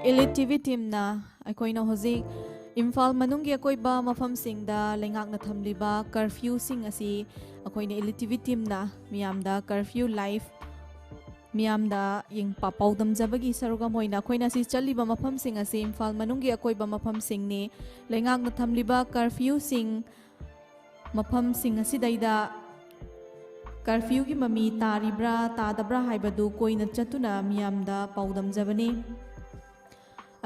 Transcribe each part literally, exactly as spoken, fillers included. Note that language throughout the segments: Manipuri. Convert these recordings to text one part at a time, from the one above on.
Elite T V teamꯅ ꯑꯩꯈꯣꯏꯅ ꯍꯧꯖꯤꯛ ꯏꯝꯐꯥꯜ ꯃꯅꯨꯡꯒꯤ ꯑꯀꯣꯏꯕ ꯃꯐꯝꯁꯤꯡꯗ ꯂꯩꯉꯥꯛꯅ ꯊꯝꯂꯤꯕ curfewꯁꯤꯡ ꯑꯁꯤ ꯑꯩꯈꯣꯏꯅ Elite T V teamꯅ ꯃꯤꯌꯥꯝꯗ curfew live ꯃꯤꯌꯥꯝꯗ ꯌꯦꯡ-, ꯄꯥꯎꯗꯝꯖꯕꯒꯤ ꯁꯔꯨꯛ ꯑꯃ ꯑꯣꯏꯅ ꯑꯩꯈꯣꯏꯅ ꯑꯁꯤ ꯆꯠꯂꯤꯕ ꯃꯐꯝꯁꯤꯡ ꯑꯁꯤ ꯏꯝꯐꯥꯜ ꯃꯅꯨꯡꯒꯤ ꯑꯀꯣꯏꯕ ꯃꯐꯝꯁꯤꯡꯅꯤ꯫ ꯂꯩꯉꯥꯛꯅ ꯊꯝꯂꯤꯕ curfewꯁꯤꯡ ꯃꯐꯝꯁꯤꯡ ꯑꯁꯤꯗꯩꯗ curfewꯒꯤ ꯃꯃꯤ ꯇꯥꯔꯤꯕ꯭ꯔꯥ ꯇꯥꯗꯕ꯭ꯔꯥ ꯍꯥꯏꯕꯗꯨ ꯀꯣꯏꯅ ꯆꯠꯇꯨꯅ ꯃꯤꯌꯥꯝꯗ ꯄꯥꯎꯗꯝꯖꯕꯅꯤ꯫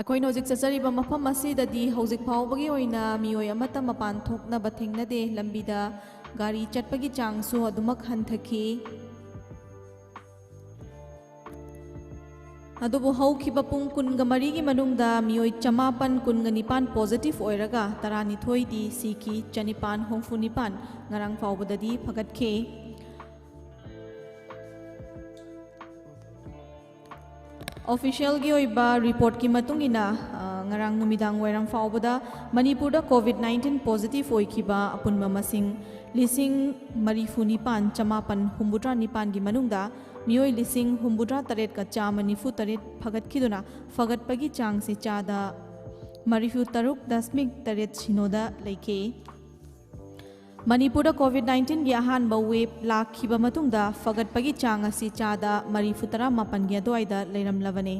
ꯑꯩꯈꯣꯏꯅ ꯍꯧꯖꯤꯛ ꯆꯠꯆꯔꯤꯕ ꯃꯐꯝ ꯑꯁꯤꯗꯗꯤ ꯍꯧꯖꯤꯛ ꯐꯥꯎꯕꯒꯤ ꯑꯣꯏꯅ ꯃꯤꯑꯣꯏ ꯑꯃꯠꯇ ꯃꯄꯥꯟ ꯊꯣꯛꯅꯕ ꯊꯦꯡꯅꯗꯦ꯫ ꯂꯝꯕꯤꯗ ꯒꯥꯔꯤ ꯆꯠꯄꯒꯤ ꯆꯥꯡꯁꯨ ꯑꯗꯨꯃꯛ ꯍꯟꯊꯈꯤ꯫ ꯑꯗꯨꯕꯨ ꯍꯧꯈꯤꯕ ꯄꯨꯡ ꯀꯨꯟꯒ ꯃꯔꯤꯒꯤ ꯃꯅꯨꯡꯗ ꯃꯤꯑꯣꯏ ꯆꯃꯥꯄꯟ ꯀꯨꯟꯒ ꯅꯤꯄꯥꯟ positive ꯑꯣꯏꯔꯒ ꯇꯔꯥꯅꯤꯊꯣꯏꯗꯤ ꯁꯤꯈꯤ, ꯆꯅꯤꯄꯥꯟ ꯍꯨꯝꯐꯨ ꯅꯤꯄꯥꯟ ꯉꯔꯥꯡ ꯐꯥꯎꯕꯗꯗꯤ ꯐꯒꯠꯈꯤ꯫ Officialꯒꯤ ꯑꯣꯏꯕ reportꯀꯤ ꯃꯇꯨꯡ ꯏꯟꯅ, ꯑ, ꯉꯔꯥꯡ ꯅꯨꯃꯤꯗꯥꯡ ꯋꯥꯏꯔꯝ ꯐꯥꯎꯕꯗ ꯃꯅꯤꯄꯨꯔꯗ COVID nineteen positive ꯑꯣꯏꯈꯤꯕ ꯑꯄꯨꯟꯕ ꯃꯁꯤꯡ ꯂꯤꯁꯤꯡ ꯃꯔꯤꯐꯨ ꯅꯤꯄꯥꯟ ꯆꯃꯥꯄꯟ ꯍꯨꯝꯐꯨꯇꯔꯥ ꯅꯤꯄꯥꯟꯒꯤ ꯃꯅꯨꯡꯗ ꯃꯤꯑꯣꯏ ꯂꯤꯁꯤꯡ ꯍꯨꯝꯐꯨꯇꯔꯥ ꯇꯔꯦꯠꯀ ꯆꯥꯝꯃ ꯅꯤꯐꯨ ꯇꯔꯦꯠ ꯐꯒꯠꯈꯤꯗꯨꯅ ꯐꯒꯠꯄꯒꯤ ꯆꯥꯡꯁꯤ ꯆꯥꯗ ꯃꯔꯤꯐꯨ ꯇꯔꯨꯛ ꯗꯁꯃꯤꯛ ꯇꯔꯦꯠ ꯁꯤꯅꯣꯗ ꯂꯩꯈꯤ꯫ ꯃꯅꯤꯄꯨꯔꯗ COVID nineteenꯒꯤ ꯑꯍꯥꯟꯕ wave ꯂꯥꯛꯈꯤꯕ ꯃꯇꯨꯡꯗ ꯐꯒꯠꯄꯒꯤ ꯆꯥꯡ ꯑꯁꯤ ꯆꯥꯗ ꯃꯔꯤꯐꯨ ꯇꯔꯥ ꯃꯥꯄꯟꯒꯤ ꯑꯗꯨꯋꯥꯏꯗ ꯂꯩꯔꯝꯂꯕꯅꯤ꯫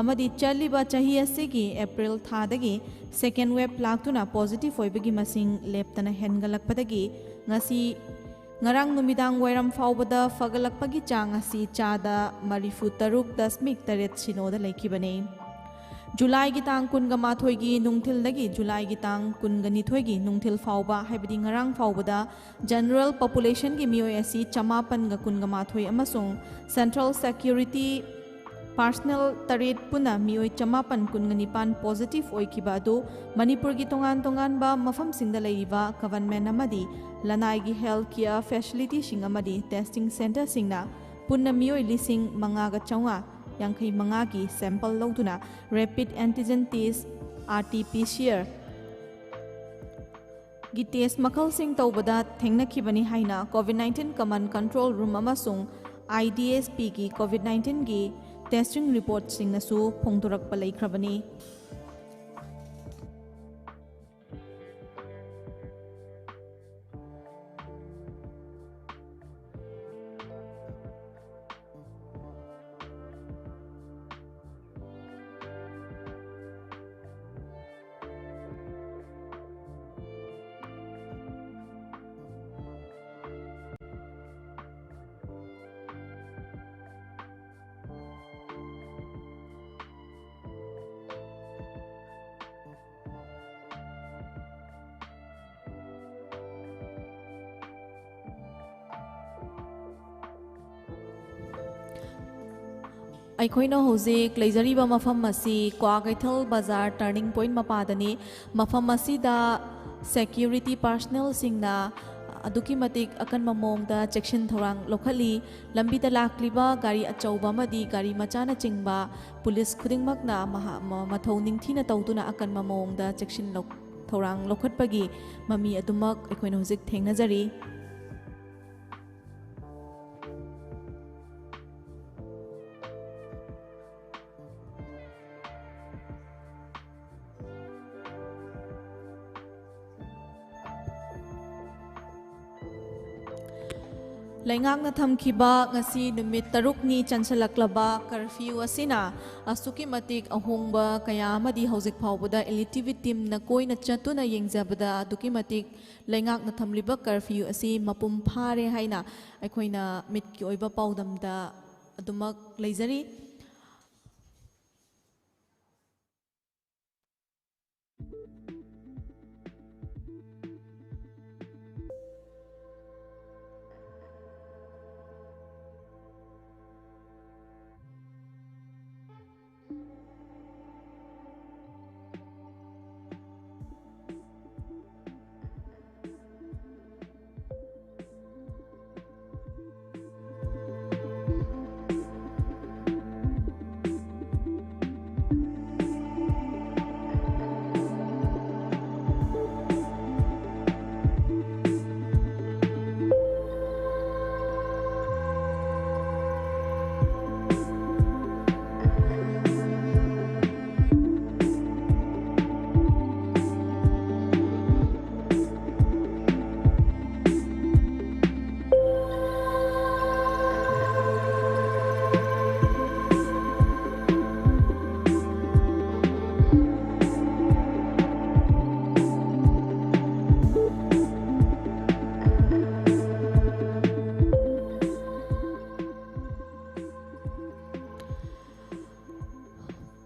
ꯑꯃꯗꯤ ꯆꯠꯂꯤꯕ ꯆꯍꯤ ꯑꯁꯤꯒꯤ April ꯊꯥꯗꯒꯤ second wave ꯂꯥꯛꯇꯨꯅ positive ꯑꯣꯏꯕꯒꯤ ꯃꯁꯤꯡ ꯂꯦꯞꯇꯅ ꯍꯦꯟꯒꯠꯂꯛꯄꯗꯒꯤ ꯉꯁꯤ, ꯉꯔꯥꯡ ꯅꯨꯃꯤꯗꯥꯡ ꯋꯥꯏꯔꯝ ꯐꯥꯎꯕꯗ ꯐꯒꯠꯂꯛꯄꯒꯤ ꯆꯥꯡ ꯑꯁꯤ ꯆꯥꯗ ꯃꯔꯤꯐꯨ ꯇꯔꯨꯛ ꯗꯁꯃꯤꯛ ꯇꯔꯦꯠ ꯁꯤꯅꯣꯗ ꯂꯩꯈꯤꯕꯅꯤ꯫ ꯖꯨꯂꯥꯏꯒꯤ ꯇꯥꯡ ꯀꯨꯟꯒ ꯃꯥꯊꯣꯏꯒꯤ ꯅꯨꯡꯊꯤꯜꯗꯒꯤ ꯖꯨꯂꯥꯏꯒꯤ ꯇꯥꯡ ꯀꯨꯟꯒ ꯅꯤꯊꯣꯏꯒꯤ ꯅꯨꯡꯊꯤꯜ ꯐꯥꯎꯕ, ꯍꯥꯏꯕꯗꯤ ꯉꯔꯥꯡ ꯐꯥꯎꯕꯗ, general populationꯒꯤ ꯃꯤꯑꯣꯏ ꯑꯁꯤ ꯆꯃꯥꯄꯟꯒ ꯀꯨꯟꯒ ꯃꯥꯊꯣꯏ ꯑꯃꯁꯨꯡ central security personnel ꯇꯔꯦꯠ ꯄꯨꯟꯅ ꯃꯤꯑꯣꯏ ꯆꯃꯥꯄꯟ ꯀꯨꯟꯒ ꯅꯤꯄꯥꯟ positive ꯑꯣꯏꯈꯤꯕ ꯑꯗꯨ ꯃꯅꯤꯄꯨꯔꯒꯤ ꯇꯣꯉꯥꯟ ꯇꯣꯉꯥꯟꯕ ꯃꯐꯝꯁꯤꯡꯗ ꯂꯩꯔꯤꯕ government ꯑꯃꯗꯤ ꯂꯅꯥꯏꯒꯤ health care facilityꯁꯤꯡ ꯑꯃꯗꯤ testing centreꯁꯤꯡꯅ ꯄꯨꯟꯅ ꯃꯤꯑꯣꯏ ꯂꯤꯁꯤꯡ ꯃꯉꯥꯒ ꯆꯥꯝꯃꯉꯥ ꯌꯥꯡꯈꯩ ꯃꯉꯥꯒꯤ sample ꯂꯧꯗꯨꯅ rapid antigen test, RT-PCR, ꯒꯤ test ꯃꯈꯜꯁꯤꯡ ꯇꯧꯕꯗ ꯊꯦꯡꯅꯈꯤꯕꯅꯤ ꯍꯥꯏꯅ COVID nineteen Command Control Room ꯑꯃꯁꯨꯡ IDSPꯒꯤ COVID nineteenꯒꯤ testing reportꯁꯤꯡꯅꯁꯨ ꯐꯣꯡꯗꯣꯔꯛꯄ ꯂꯩꯈ꯭ꯔꯕꯅꯤ꯫ ꯑꯩꯈꯣꯏꯅ ꯍꯧꯖꯤꯛ ꯂꯩꯖꯔꯤꯕ ꯃꯐꯝ ꯑꯁꯤ ꯀ꯭ꯋꯥꯀꯩꯊꯦꯜ ꯕꯖꯥꯔ turning point ꯃꯄꯥꯗꯅꯤ꯫ ꯃꯐꯝ ꯑꯁꯤꯗ security personnelꯁꯤꯡꯅ ꯑꯗꯨꯛꯀꯤ ꯃꯇꯤꯛ ꯑꯀꯟꯕ ꯃꯑꯣꯡꯗ ꯆꯦꯛꯁꯤꯟ ꯊꯧꯔꯥꯡ ꯂꯧꯈꯠꯂꯤ꯫ ꯂꯝꯕꯤꯗ ꯂꯥꯛꯂꯤꯕ ꯒꯥꯔꯤ ꯑꯆꯧꯕ ꯑꯃꯗꯤ ꯒꯥꯔꯤ ꯃꯆꯥꯅꯆꯤꯡꯕ ꯄꯨꯂꯤꯁ ꯈꯨꯗꯤꯡꯃꯛꯅ ꯃꯍꯥ-, ꯃ-, ꯃꯊꯧ ꯅꯤꯡꯊꯤꯅ ꯇꯧꯗꯨꯅ ꯑꯀꯟꯕ ꯃꯑꯣꯡꯗ ꯆꯦꯛꯁꯤꯟ ꯂꯧ-, ꯊꯧꯔꯥꯡ ꯂꯧꯈꯠꯄꯒꯤ ꯃꯃꯤ ꯑꯗꯨꯃꯛ ꯑꯩꯈꯣꯏꯅ ꯍꯧꯖꯤꯛ ꯊꯦꯡꯅꯖꯔꯤ꯫ ꯂꯩꯉꯥꯛꯅ ꯊꯝꯈꯤꯕ ꯉꯁꯤ ꯅꯨꯃꯤꯠ ꯇꯔꯨꯛꯅꯤ ꯆꯟꯁꯤꯜꯂꯛꯂꯕ curfew ꯑꯁꯤꯅ ꯑꯁꯨꯛꯀꯤ ꯃꯇꯤꯛ ꯑꯍꯣꯡꯕ ꯀꯌꯥ ꯑꯃꯗꯤ ꯍꯧꯖꯤꯛ ꯐꯥꯎꯕꯗ L E T V teamꯅ ꯀꯣꯏꯅ ꯆꯠꯇꯨꯅ ꯌꯦꯡꯖꯕꯗ ꯑꯗꯨꯛꯀꯤ ꯃꯇꯤꯛ ꯂꯩꯉꯥꯛꯅ ꯊꯝꯂꯤꯕ curfew ꯑꯁꯤ ꯃꯄꯨꯡ ꯐꯥꯔꯦ ꯍꯥꯏꯅ ꯑꯩꯈꯣꯏꯅ ꯃꯤꯠꯀꯤ ꯑꯣꯏꯕ ꯄꯥꯎꯗꯝꯗ ꯑꯗꯨꯃꯛ ꯂꯩꯖꯔꯤ꯫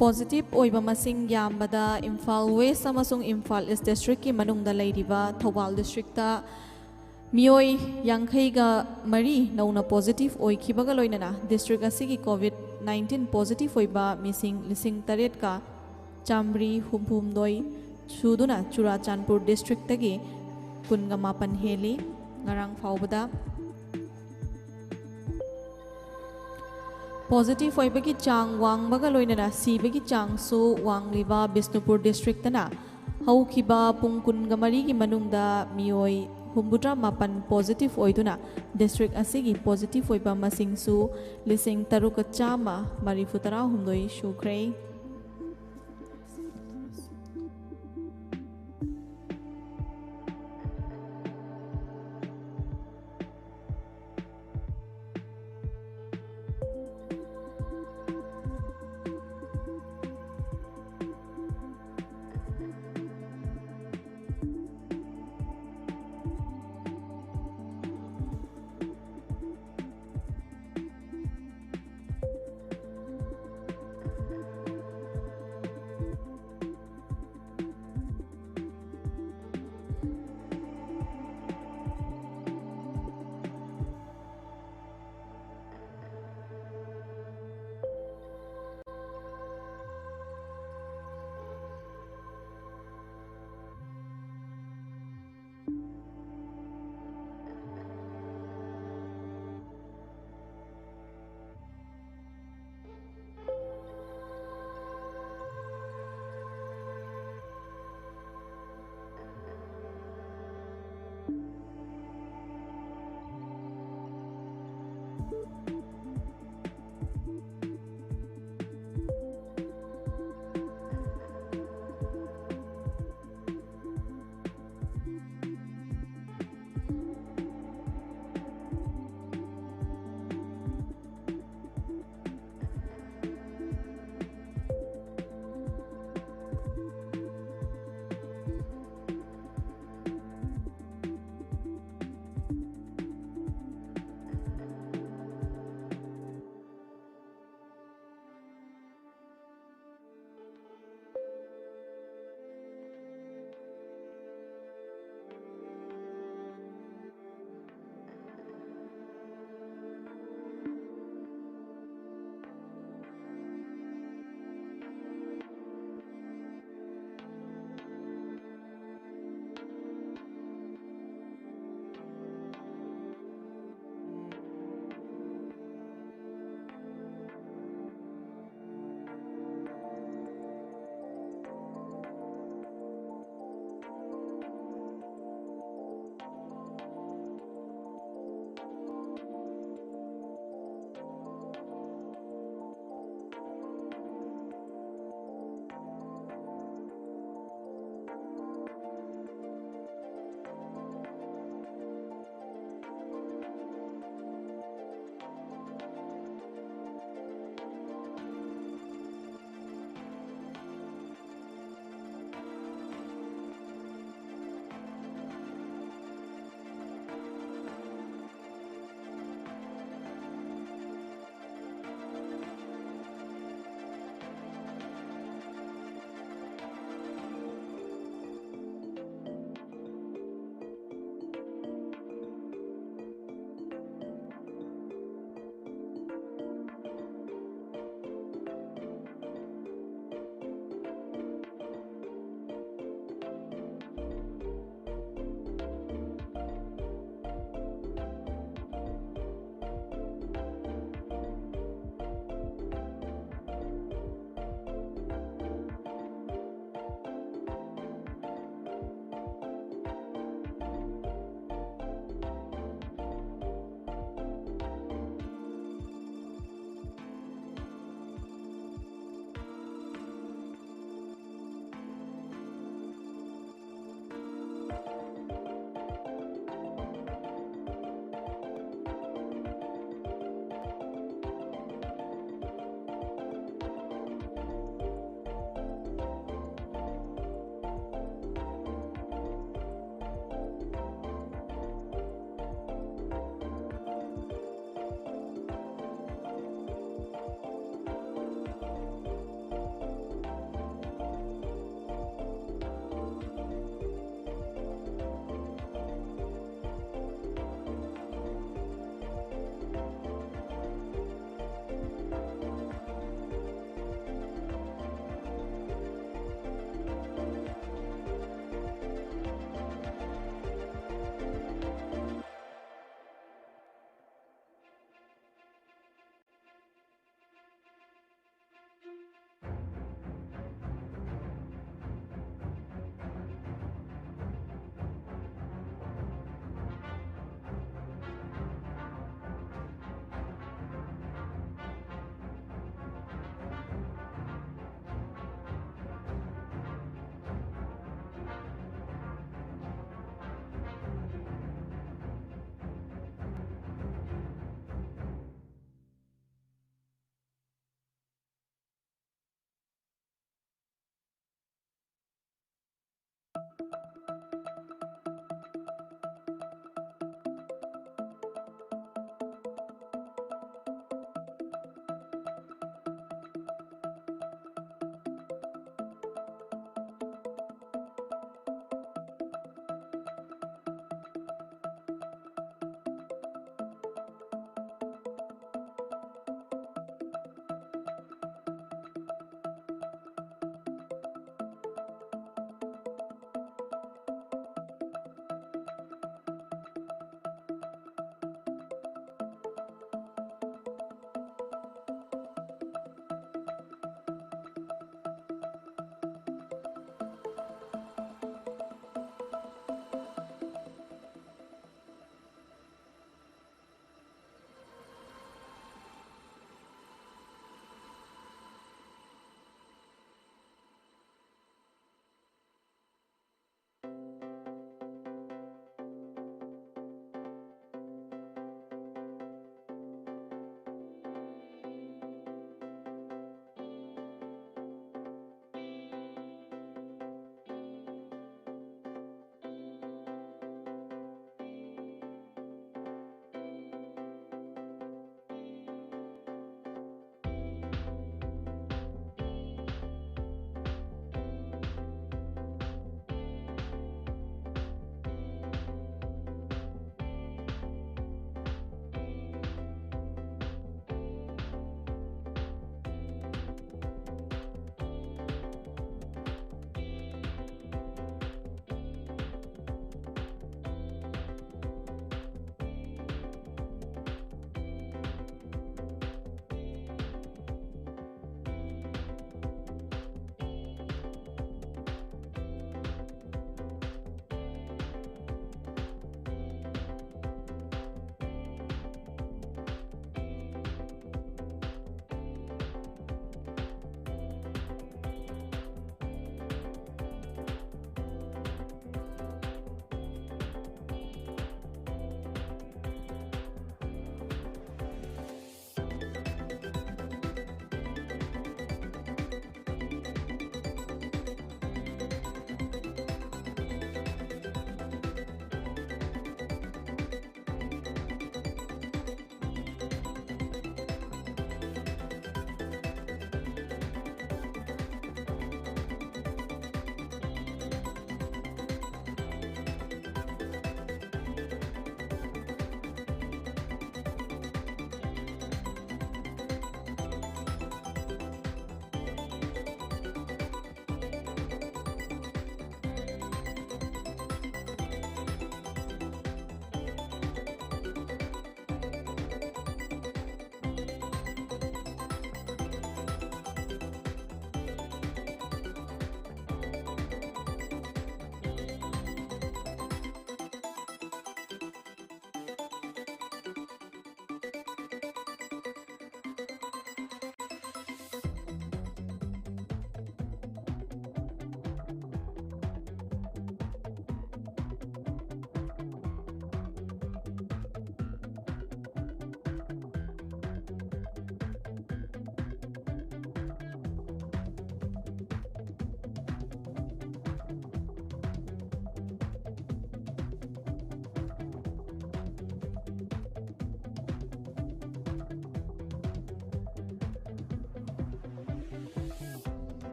ꯄꯣꯖꯤꯇꯤꯚ ꯑꯣꯏꯕ ꯃꯁꯤꯡ ꯌꯥꯝꯕꯗ ꯏꯝꯐꯥꯜ ꯋꯦꯁ ꯑꯃꯁꯨꯡ ꯏꯝꯐꯥꯜ ꯏꯁ ꯗꯤꯁꯇ꯭ꯔꯤꯛꯀꯤ ꯃꯅꯨꯡꯗ ꯂꯩꯔꯤꯕ ꯊꯧꯕꯥꯜ ꯗꯤꯁꯇ꯭ꯔꯤꯛꯇ ꯃꯤꯑꯣꯏ ꯌꯥꯡꯈꯩꯒ ꯃꯔꯤ ꯅꯧꯅ ꯄꯣꯖꯤꯇꯤꯚ ꯑꯣꯏꯈꯤꯕꯒ ꯂꯣꯏꯅꯅ ꯗꯤꯁꯇ꯭ꯔꯤꯛ ꯑꯁꯤꯒꯤ ꯀꯣꯚꯤꯗ ꯅꯥꯏꯟꯇꯤꯟ ꯄꯣꯖꯤꯇꯤꯚ ꯑꯣꯏꯕ ꯃꯤꯁꯤꯡ ꯂꯤꯁꯤꯡ ꯇꯔꯦꯠꯀ ꯆꯥꯃꯔꯤ ꯍꯨꯝꯐꯨꯍꯨꯝꯗꯣꯏ ꯁꯨꯗꯨꯅ ꯆꯨꯔꯥꯆꯥꯟꯄꯨꯔ ꯗꯤꯁꯇ꯭ꯔꯤꯛꯇꯒꯤ ꯀꯨꯟꯒ ꯃꯥꯄꯟ ꯍꯦꯜꯂꯤ꯫ ꯉꯔꯥꯡ ꯐꯥꯎꯕꯗ ꯄꯣꯖꯤꯇꯤꯚ ꯑꯣꯏꯕꯒꯤ ꯆꯥꯡ ꯋꯥꯡꯕꯒ ꯂꯣꯏꯅꯅ ꯁꯤꯕꯒꯤ ꯆꯥꯡꯁꯨ ꯋꯥꯡꯂꯤꯕ ꯕꯤꯁꯅꯨꯄꯨꯔ ꯗꯤꯁꯇ꯭ꯔꯤꯛꯇꯅ ꯍꯧꯈꯤꯕ ꯄꯨꯡ ꯀꯨꯟꯒ ꯃꯔꯤꯒꯤ ꯃꯅꯨꯡꯗ ꯃꯤꯑꯣꯏ ꯍꯨꯝꯐꯨꯇꯔꯥ ꯃꯥꯄꯟ ꯄꯣꯖꯤꯇꯤꯚ ꯑꯣꯏꯗꯨꯅ ꯗꯤꯁꯇ꯭ꯔꯤꯛ ꯑꯁꯤꯒꯤ ꯄꯣꯖꯤꯇꯤꯚ ꯑꯣꯏꯕ ꯃꯁꯤꯡꯁꯨ ꯂꯤꯁꯤꯡ ꯇꯔꯨꯛꯀ ꯆꯥꯝꯃ ꯃꯔꯤꯐꯨ ꯇꯔꯥꯍꯨꯝꯗꯣꯏ ꯁꯨꯈ꯭ꯔꯦ꯫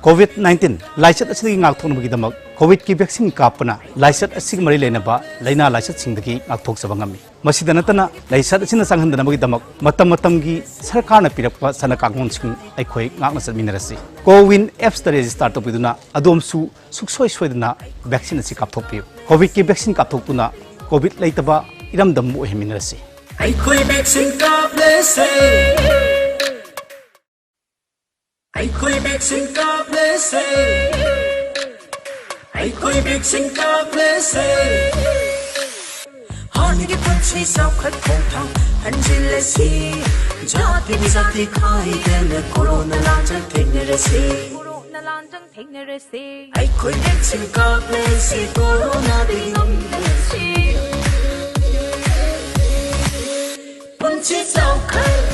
COVID nineteen ꯂꯥꯏꯆꯠ ꯑꯁꯤꯗꯒꯤ ꯉꯥꯛꯊꯣꯛꯅꯕꯒꯤꯗꯃꯛ COVID-ꯀꯤ vaccine ꯀꯥꯞꯄꯅ ꯂꯥꯏꯆꯠ ꯑꯁꯤꯒ ꯃꯔꯤ ꯂꯩꯅꯕ ꯂꯥꯏꯅꯥ ꯂꯥꯏꯆꯠꯁꯤꯡꯗꯒꯤ ꯉꯥꯛꯊꯣꯛꯆꯕ ꯉꯝꯃꯤ꯫ ꯃꯁꯤꯗ ꯅꯠꯇꯅ ꯂꯥꯏꯆꯠ ꯑꯁꯤꯅ ꯆꯪꯍꯟꯗꯅꯕꯒꯤꯗꯃꯛ ꯃꯇꯝ ꯃꯇꯝꯒꯤ ꯁꯔꯀꯥꯔꯅ ꯄꯤꯔꯛꯄ ꯆꯠꯅ ꯀꯥꯡꯂꯣꯟꯁꯤꯡ ꯑꯩꯈꯣꯏ ꯉꯥꯛꯅ ꯆꯠꯃꯤꯟꯅꯔꯁꯤ꯫ CoWIN apps-ꯇ register ꯇꯧꯕꯤꯗꯨꯅ ꯑꯗꯣꯝꯁꯨ ꯁꯨꯡꯁꯣꯏ ꯁꯣꯏꯗꯅ vaccine ꯑꯁꯤ ꯀꯥꯞꯊꯣꯛꯄꯤꯌꯨ꯫ COVID-ꯀꯤ vaccine ꯀꯥꯞꯊꯣꯛꯇꯨꯅ COVID ꯂꯩꯇꯕ ꯏꯔꯝꯗꯝ ꯑꯃ ꯑꯣꯏꯍꯟꯃꯤꯟꯅꯔꯁꯤ꯫ ꯑꯩꯈꯣꯏ vaccine ꯀꯥꯞꯂꯁꯦ꯫ ꯑꯩꯈꯣꯏ vaccine ꯀꯥꯞꯂꯁꯦ꯫ ꯑꯩꯈꯣꯏ vaccine ꯀꯥꯞꯂꯁꯦ꯫ ꯍꯥꯟꯅꯒꯤ ꯄꯨꯟꯁꯤ ꯆꯥꯎꯈꯠ ꯈꯣꯡꯊꯥꯡ ꯍꯟꯖꯤꯜꯂꯁꯤ꯫ ꯖꯥꯇꯤ ꯖꯥꯇꯤ ꯈꯥꯏꯗꯅ ꯀꯣꯔꯣꯅꯥ ꯂꯥꯟꯖꯪ ꯊꯦꯡꯅꯔꯁꯤ꯫ ꯀꯣꯔꯣꯅꯥ ꯂꯥꯟꯖꯪ ꯊꯦꯡꯅꯔꯁꯤ꯫ ꯑꯩꯈꯣꯏ vaccine ꯀꯥꯞꯂꯁꯤ, ꯀꯣꯔꯣꯅꯥꯗꯒꯤ ꯉꯝꯂꯁꯤ꯫ ꯄꯨꯟꯁꯤ ꯆꯥꯎꯈꯠ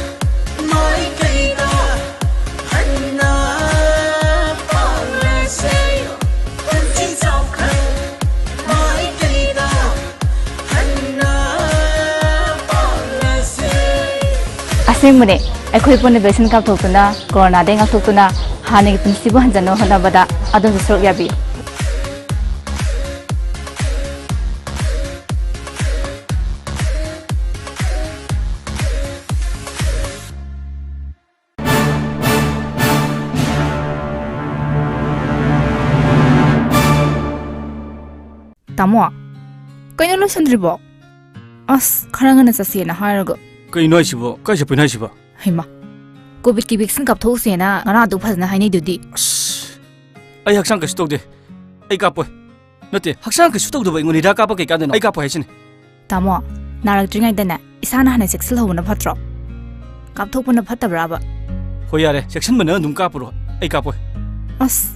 ꯃꯥꯏꯀꯩꯗ ꯍꯟꯅ ꯄꯥꯡꯂꯁꯦ꯫ ꯄꯨꯟꯁꯤ ꯆꯥꯎꯈꯠ ꯃꯥꯏꯀꯩꯗ ꯍꯟꯅ ꯄꯥꯡꯂꯁꯦ꯫ ꯑꯁꯦꯡꯕꯅꯦ, ꯑꯩꯈꯣꯏ ꯄꯨꯟꯅ vaccine ꯀꯥꯞꯊꯣꯛꯇꯨꯅ ꯀꯣꯔꯣꯅꯥꯗꯒꯤ ꯉꯥꯛꯊꯣꯛꯇꯨꯅ ꯍꯥꯟꯅꯒꯤ ꯄꯨꯟꯁꯤꯕꯨ ꯍꯟꯖꯟꯅꯕ ꯍꯣꯠꯅꯕꯗ ꯑꯗꯣꯝꯁꯨ ꯁꯔꯨꯛ ꯌꯥꯕꯤꯌꯨ꯫ ꯇꯥꯃꯣ, ꯀꯩꯅꯣ ꯂꯣꯏꯁꯟꯗ꯭ꯔꯤꯕꯣ? ꯑꯁ, ꯈꯔ ꯉꯟꯅ ꯆꯠꯁꯦꯅ ꯍꯥꯏꯔꯒ꯫ ꯀꯩꯅꯣ ꯍꯥꯏꯁꯤꯕꯣ? ꯀꯥꯏ ꯆꯠꯄꯩꯅꯣ ꯍꯥꯏꯁꯤꯕꯣ? ꯍꯩꯃꯥ, COVID-ꯀꯤ vaccine ꯀꯥꯞꯊꯣꯛꯎꯁꯦꯅ ꯉꯔꯥꯡ ꯑꯗꯨ ꯐꯖꯅ ꯍꯥꯏꯅꯩꯗꯨꯗꯤ꯫ ꯑꯁ, ꯑꯩ ꯍꯛꯆꯥꯡ ꯀꯩꯁꯨ ꯇꯧꯗꯦ꯫ ꯑꯩ ꯀꯥꯞꯄꯣꯏ꯫ ꯅꯠꯇꯦ, ꯍꯛꯆꯥꯡ ꯀꯩꯁꯨ ꯇꯧꯗꯕ ꯑꯩꯉꯣꯟꯗ ꯍꯤꯗꯥꯛ ꯀꯥꯞꯄ ꯀꯩ ꯀꯥꯟꯗꯅꯣ? ꯑꯩ ꯀꯥꯞꯄꯣꯏ ꯍꯥꯏꯁꯤꯅꯤ꯫ ꯇꯥꯃꯣ, ꯅꯥꯔꯛꯇ꯭ꯔꯤꯉꯩꯗꯅꯦ ꯏꯁꯥꯅ ꯍꯥꯟꯅ ꯆꯦꯛꯁꯤꯜꯍꯧꯕꯅ ꯐꯠꯇ꯭ꯔꯣ? ꯀꯥꯞꯊꯣꯛꯄꯅ ꯐꯠꯇꯕ꯭ꯔꯥꯕ? ꯍꯣꯏ, ꯌꯥꯔꯦ, ꯆꯦꯛꯁꯤꯟꯕꯅ ꯑꯗꯨꯝ ꯀꯥꯞꯄꯨꯔꯣ꯫ ꯑꯩ ꯀꯥꯞꯄꯣꯏ꯫ ꯑꯁ,